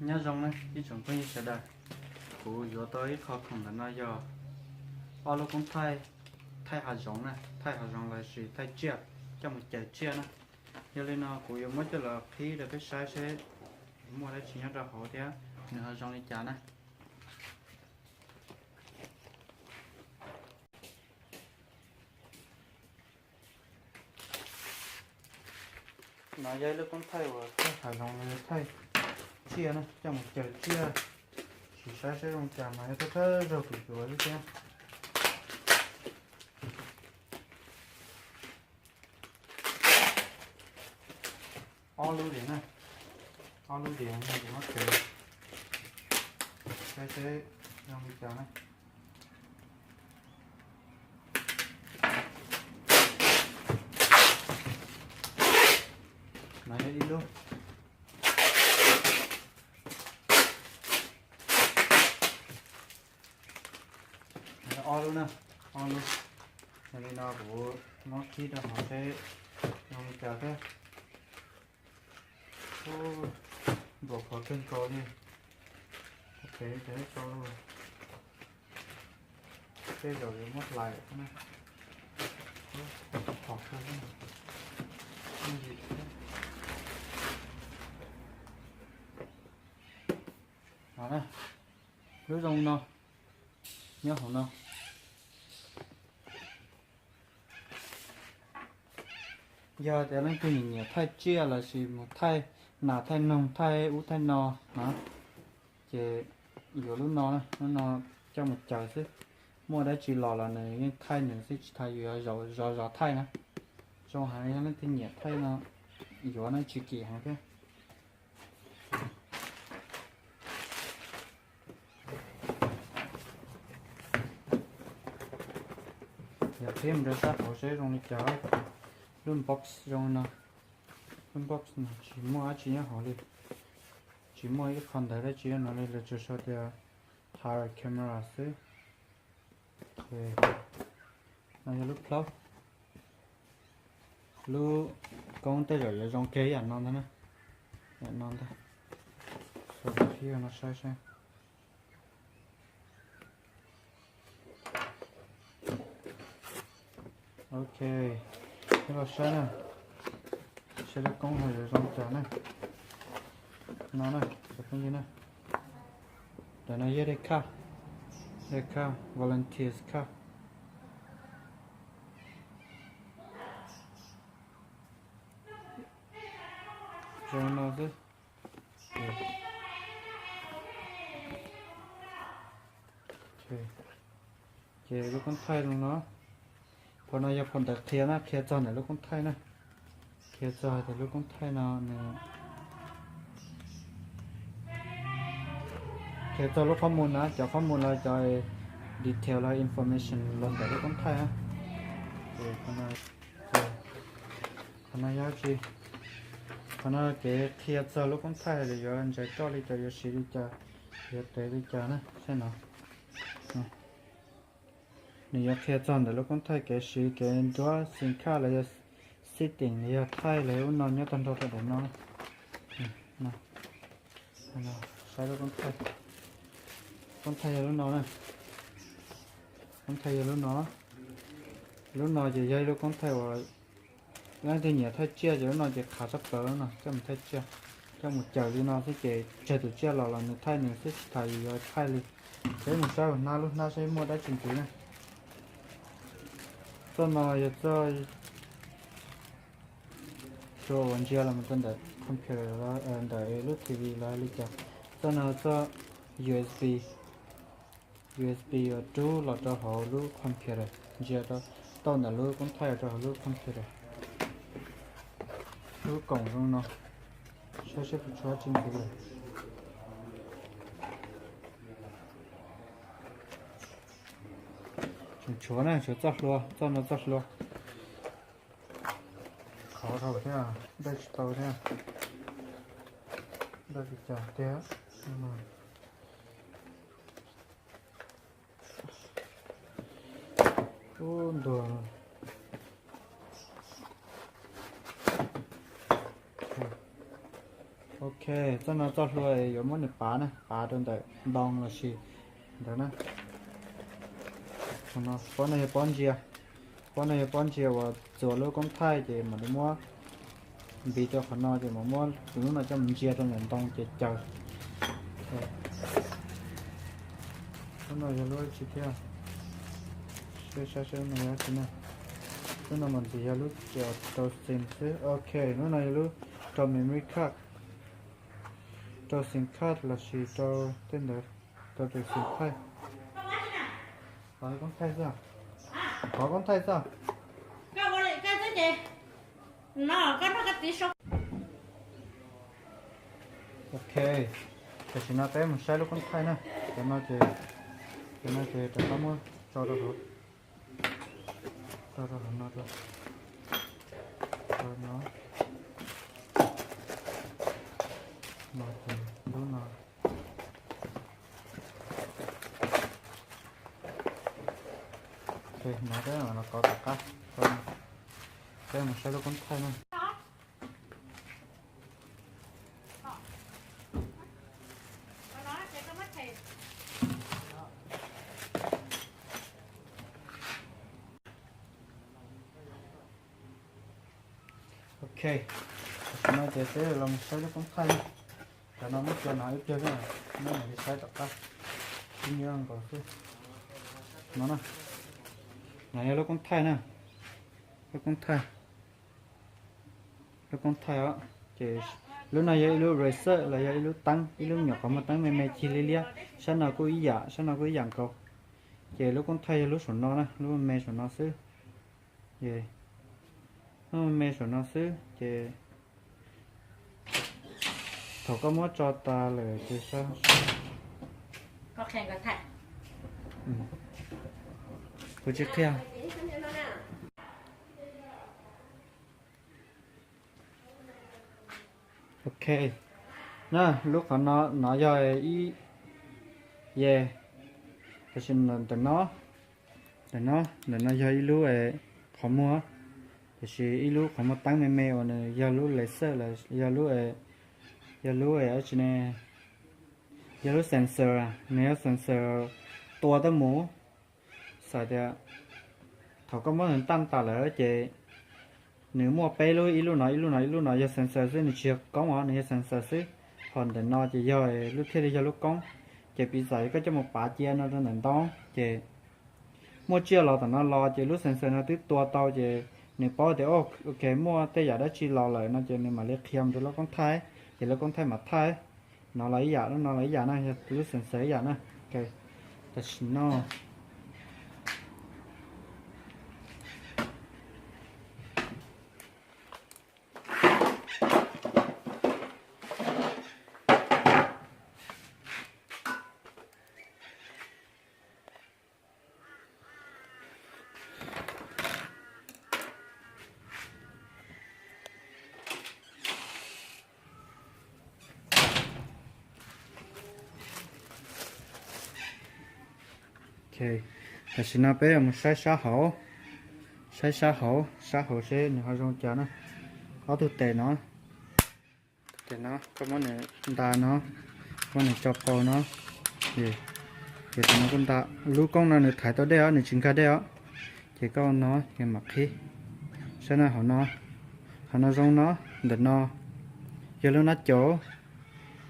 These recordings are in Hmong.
Nyob zoo na ib tsoom phooj ywg sawv daws, kuv yuav tau ib qho khoom ntawm no yog ob lub koob thaij, thaij hav zoov na, thaij hav zoov los sis thaij tsiaj, coj mus caws tsiaj na. Yog li no kuv yuav muab coj los qhib rau peb saib seb muaj dab tsi nyob rau hauv thiab nws ho zoo li cas na. No yog ib lub koob thaij uas thaij hav zoov los yog thaij tsiaj na, coj mus caws tsiaj, sim saib seb zoo cas mas yog thawj thawj zaug kuv yuav xwb thiab. Ob lub diam na, ob lub diam no kuv muab caws saib seb zoo li cas na. No yog ib lub. Ob lub na, ob lub. Yog li no kuv muab qhib rau hauv seb zoo li cas thiab. Npau qhov kawg nkaus li. Ua pem cov ib tau, tej zaum yuav muab hlais na. Qhov kawg, no na, lub zoo no, nyob hauv no. Yog tias leej twg nyiam nyiam thaij tsiaj los sis mus thaij nas thaij noog thaij ub thaij no na, ces yuav lub no, lub no coj mus caws xwb. Muaj dab tsi los los nws yeej thaij nws xwb tsis tas yus yuav zov zov thaij na. Zoo heev, yog leej twg nyiam thaij no yuav na, tsis kim heev thiab. Yog qhib mus rau sab hauv seb zoo li cas. Lub box zoo no, lub box no tsis muaj dab tsi nyob hauv li, tsis muaj ib qho ntawv dab tsi no li, lawv tsuas sau tias power camera xwb. No yog lub plaub, lub koob tej zaum yuav zoo kiag ib yam no ntag na, yam no ntag. Sau qhib no saib seb. Ok, peb los saib na, saib lub koob no yuav zoo cas na. No na, cov phooj ywg na, ntawm no yog dej khaj, dej khaj, volunteers khaj. Zoo no xwb. Ces lub koob thaij no, phau no yog phau ntawv qhia na, qhia txog ntawm lub koob thaij na. Qhia txog tias lub koob thaij no nws, qhia txog lub qhob mus na, cov qhob mus los cov detail los information los ntawm lub koob thaij na. Qhov no yog tsi, qhov no kev qhia txog lub koob thaij li yuav ntsaws coj li cas, yuav siv li cas, yuav tev li cas na, saib no. Nws yuav qhia txog ntawm lub koob thaij kev siv, kev nruab sim khaj los yog setting los yog thaij los yog ub no nyob tag nrho rau ntawm no. Saib lub koob thaij, koob thaij yog lub no na, koob thaij yog lub no. Lub no ces yog ib lub koob thaij uas leej twg nyiam thaij tsiaj ces lub no ces qhav tshaj plaws no, coj mus thaij tsiaj, coj mus caws li no xwb ces tsawg tus tsiaj los los nws thaij nws xwb tsis tas yus yuav thaij li. Peb mus saib ua hnab, lub hnab saib muaj dab tsi ntxiv na. Txoj no yog txoj xyuas uas ntsia los rau ntawm computer, ntawm lub T V los li cas. Txoj no txoj U S B, U S B uas rub los rau hauv lub computer, ntsia tau ntawm lub koob thaij rau hauv lub computer. Lub koom zoo no, saib seb puas tshuav dab tsi ntxiv lawm. Tseem tshuav na, tshuav txoj hlua, txoj no txoj hlua. Khov dhau thiab, ntaus tsis tau thiab. Ntaus li cas tiag. Ub ntuag. Ok, txoj no txoj hlua yuav muab nws pav na, pav rau ntawm ntoo los sis ntawd na. Pob no yog pob ntsia, pob no yog pob ntsia uas txuas lub koob thaij ces mam li muab npiv rau qhov no ces mam muab tus lub no coj mus ntsia rau ntawm ntoo ces caws. Lub no yog lub tsis thiab, seb saib seb lub no yog tsis na. Lub no mas ntxiv yog lub rau sim xwb. Ok, lub no yog lub rau memory card, rau sim card los sis rau tej ntawd, rau tus sim thaij. Qhov koob thaij xwb, qhov koob thaij xwb. Ok, tam sim no peb mus saib lub koob thaij na. Cov no ces, cov no ces rov qab muab tso rau hauv, tso rau hauv no rau, no, no ces lub no. Ok, no peb los kov tom qab, peb mus saib lub koob thaij na. Ok, tam sim no ces peb los mus saib lub koob thaij na. Cov no muab cia no ib pliag, muab mam li saib tom qab. Ib nyuag nkaus xwb. No na, no yog lub koob thaij na, lub koob thaij, lub koob thaij os. Ces lub no yog ib lub eraser los yog ib lub teeb, ib lub nyuam qhov muag teeb me me cig liab liab. Sab no kuj ib yam, sab no kuj ib yam nkaus. Ces lub koob thaij yog lub saum no na, lub me saum no xwb. Lub me saum no xwb ces thaum koj muab tso tas lawm ces, kuv tsis qhia. Ok, na lub qhov no, no yog ib, ye, tam sim ntawm no, ntawm no, ntawm no yog ib lub qhov muag, tiam sis ib lub qhov muag teeb me me uas nws yog lub eraser los yog lub, yog lub, tsis ne, yog lub sensor, nws yog sensor tua tuaj mus. Xav tias thaum koj muab nws taj tas lawm ces nws muaj peb lub, ib lub no, ib lub no, ib lub no yog sensor xwb, nws tsis yog koob os, nws yog sensor xwb. Ho ntawm no ces yog lub, thiaj li yog lub koob. Ces piv xam koj coj mus pav cia no rau ntawm ntoo ces muaj tsiaj los tom no los ces lub sensor no twb tua tau ces nws paub tias, ok, muaj tej yam dab tsi los lawm no ces nws mam li qhia mus rau lub koob thaij, ces lub koob thaij mam thaij. No los ib yam, lub no los ib yam na, yog lub sensor ib yam na. Ok, tam sim no Ok, tam sim no peb yuav mus saib sab hauv, saib sab hauv, sab hauv seb nws ho zoo cas na. Ob tug tes no, tes no koj muab nws nta no, muab nws tso pau no, ces tus no kuj nta. Lub koob no nws thaiv tau dej os, nws tsis nkag dej os. Ces koj no ces mam qhib. Saib na, hauv no, hauv no zoo no, ntawm no yog lub nab caus,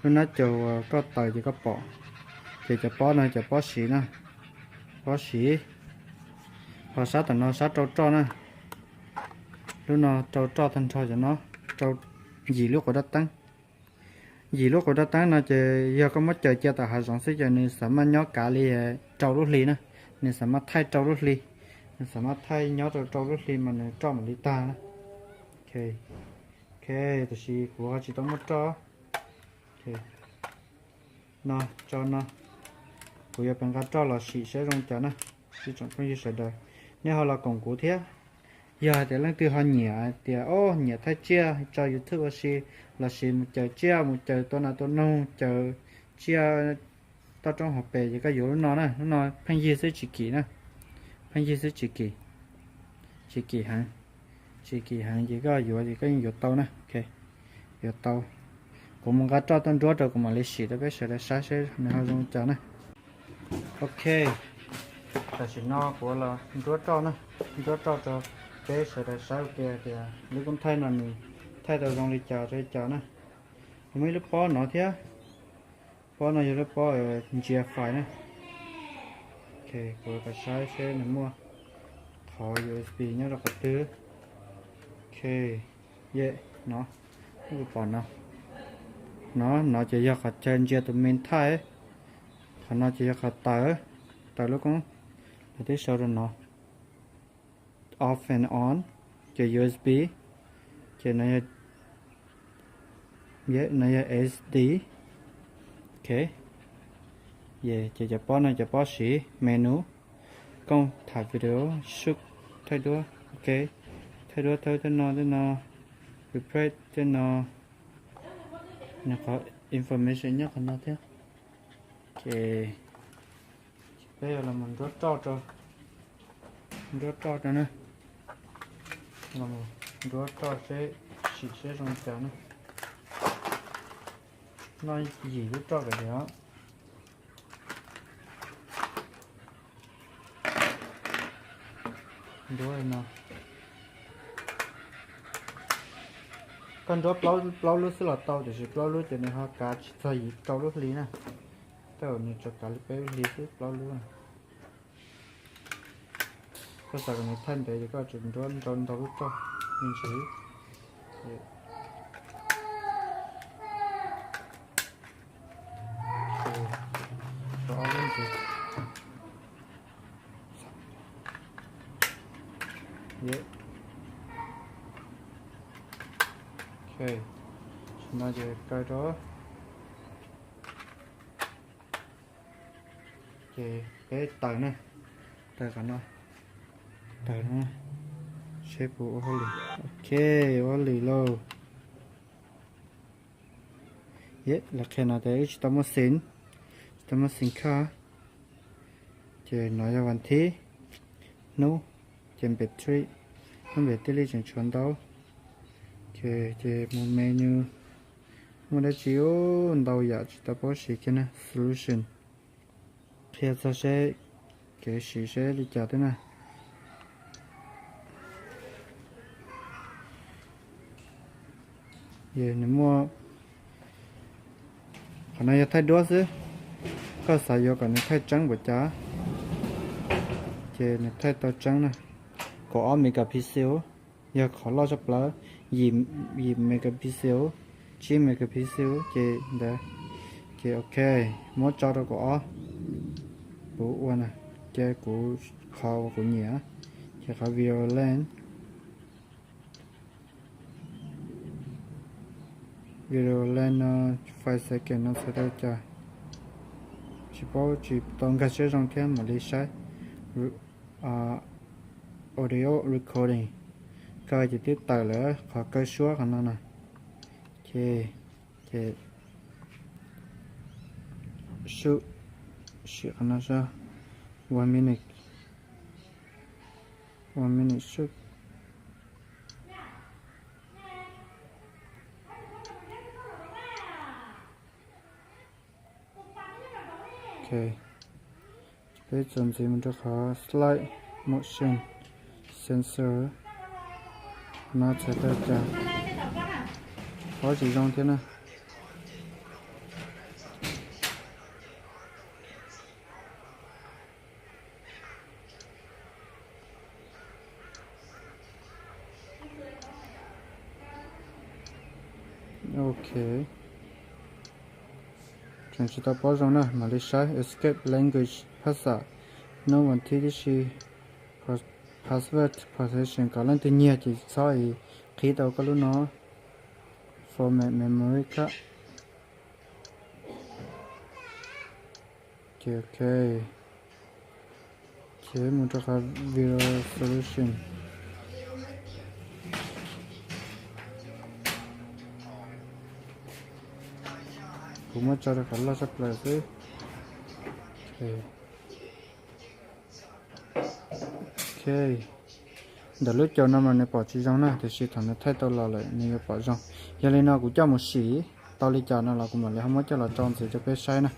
lub nab caus uas koj taws ces koj pom. Ces cov pob no cov pob siv na, pob siv. Ho sab tom no sab rau roj na, lub no rau roj tag nrho cov no, rau yim lub quav dab teeb. Yim lub quav dab teeb no ces yog koj muab caws cia tom hav zoov xwb ces nws xav maj nyob kav li rau lub hli na, nws xav maj thaij rau lub hli, nws xav maj thaij nyob rau rau lub hli mas nws roj mam li tag na. Ok, tiam sis kuv ho tsis tau muaj roj. No, tso no, kuv yuav pes nqa roj los sim saib zoo cas na. Ib tsoom phooj ywg sawv daws, nej ho los koom kuv thiab. Yog hais tias leej twg ho nyiam hais tias, o, nyiam thaij tsiaj tso YouTube ua si, los sis mus caws tsiaj, mus caws tua nas tua noog, caws tsiaj toj roob hauv pes ces koj yuav lub no na, lub no pheej yig xwb tsis kim na, pheej yig xwb tsis kim, tsis kim heev, tsis kim heev ces koj yuav ces koj yeej yuav tau na. Ok, yuav tau. Kuv mus nqa roj tuaj nruab rau kuv mam li sim rau peb sawv daws saib seb nws ho zoo li cas na. Ok, tam sim no kuv los nruab roj na, nruab roj rau peb sawv daws saib ua ke tias lub koob thaij no nws thaij tau zoo li cas rau li cas na. Kuv muaj ib lub pob no thiab, pob no yog lub pob ntsia fais na. Ok, kuv kom saib seb nws muaj qhov U S B nyob rau qhov twg. Ok, yej no, kuv pom no, no no ces yog qhov chaw ntsia tus me thaij, qhov no ces yog qhov tawm, tawm lub koob, lawv twb sau rau no off and on, ces U S B, ces no yog S D. Ok, ces cov pob no cov pob siv menu, kooj tham video, sub, thaij duab, ok, thaij duab thaij tej no tej no, replay tej no, nws qhov information nyob qhov no thiab. Ces peb yuav los nruab roj rau, nruab roj rau na, los nruab roj seb, sim seb zoo cas na. Noj yim lub roj kom tiag. Nruab no, koj nruab plaub lub xwb los tau, tiam sis plaub lub ces nws ho kav tsis txog yim rau lub hli na. Tej zaum nws tsuas kav li peb lub hli xwb plaub lub. Koj xav kom nws thaij ntev ces koj tsum nruab ntau ntau lub roj me ntsis. Rau ob lub ntsis. Ok, no ces kaw rau. Ces peb taws na, taws qhov no, taws no, seb puas ua hauj lwm. Ok, ua hauj lwm lauj. Yej, lawv qhia no tias wb tsis tau muaj xim, tsis tau muaj xim khaj. Ces no yog vas thib, hnub, ces npem tree, hnub npem tij li tseem tshuav ntau. Ces, ces mus menu, muaj dab tsi ntau yam tsis tau paub siv kiag na, solution. Qhia txog seb kev siv seb li cas thiab na. Nws muaj, qhov no yog thaij duab xwb, koj xav yuav kom nws thaij tseeb npaum cas, ces nws thaij tau tseeb na. Kaum ob megapixel, yog qhov loj tshaj plaws, yim megapixel, tsib megapixel, ces ntawd, ces ok, muab tso rau kaum ob, kuv ua na, ces kuv, qhov uas kuv nyiam, ces qhov video length, video length no five second no txhais tau cas, tsis paub tsis tau nkag siab zoo thiab mam li saib. Audio recording, kaw ces twb tawm lawm qhov kaw suab qhov no na. Ces, ces sub, sim qhov no saib, one minute, one minute sub. Ok, peb txuas ntxiv mus rau qhov slide motion sensor no txhais tau cas, paub tsis zoo thiab na. Ok, tseem tsis tau paub zoo na, mam li saib escape language phaj xam, hnub vas thib tib si, password protection, kom leej twg nyiag ces txhob qhib tau koj lub no, format memory card. Ces ok, ces mus rau qhov video solution. Kuv muab tso rau qhov loj tshaj plaws xwb. Ok, ntawm lub caum no mas nws pom tsis zoo na, tiam sis thaum nws thaij tau los lawm nws yuav pom zoo. Yog li no kuv coj mus sim, tau li cas no los kuv mam li ho muab coj los tso ntxiv rau peb saib na.